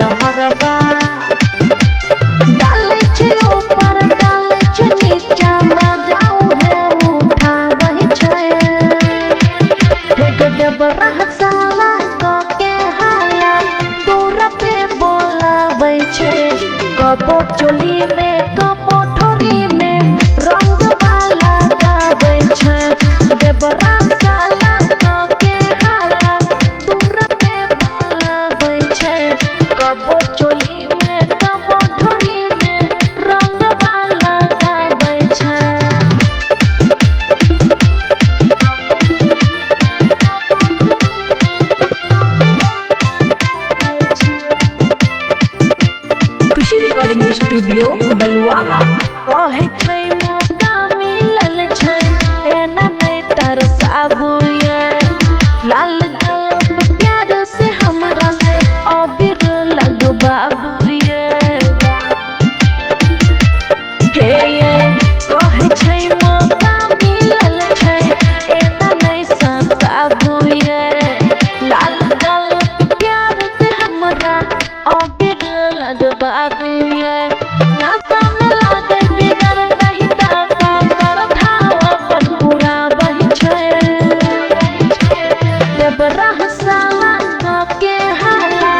लहरबा। डालै छै ऊपर डालै छै नीचा, मजा उहे उठाबै छै। हे देवरा साला कके हाला दूर पे बोलाबै छै। कबो चोली में कबो ठोरी में रंग वाला गाबै छै। देवरा साला कके हाला दूर पे बोलाबै छै। कबो चोली में कबो ठोरी में रंग वाला गाबै छै। खुशी रिकॉर्डिंग स्टूडियो बलुआहा। कहै छै मौका मिलल छै एना नै तरसाबू ये। लाल गलब प्यार से हमरा से अबीर लगबाबू ये। हे ये कहै छै मौका मिलल छै एना नै सताबू ये। लाल गलब प्यार से हमरा अबीर लगबाबू ये। नासा में लागै बिगर नहीं दाता श्रद्धा अपन पुराबै छै। देवरा साला कके हाला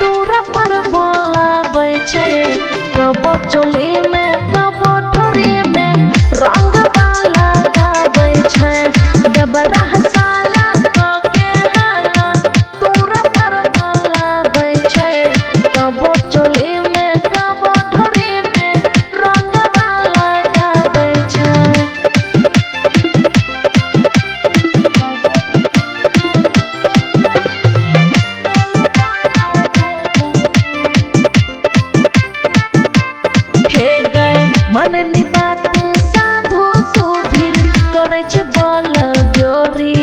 दूर पर बोलाबै छै। कबो चोली में कबो ठोरी में रंग वाला गाबै छै। देवरा साला कके हाला दूर पर बोलाबै छै। कबो चोली में कबो ठोरी में रंग वाला गाबै छै। हे गए मन बात साधु सुधीर करै छै बल जोरी।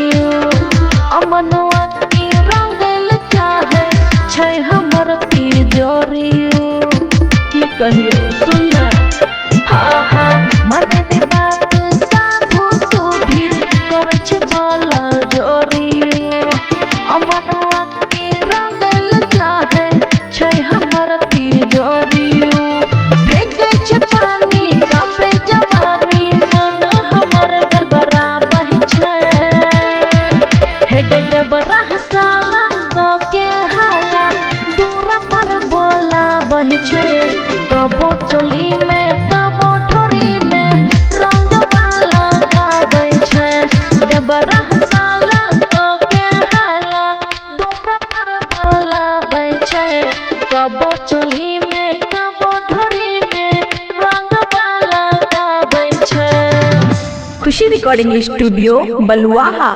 अमनुआ की रंगल चाहे छै हमर तिजोरी। की कहियो सुन हाँ हाँ मन बात साधु सुधीर करै छै बल जोरी। अमनुआ की रंगल चाहे छै हमर तिजोरी। फेकै छै पानी कापे जवानी मन हमर गड़बड़ाबै छै। हे देवरा साला कके हाला दूर पर बोलाबै छै। कबो चोली में कबो ठोरी में रंग वाला गाबै छै। देवरा साला कके हाला दूर पर बोलाबै छै। कबो चोली में कबो ठोरी में रंग वाला गाबै छै। खुशी रिकॉर्डिंग स्टूडियो बलुआहा।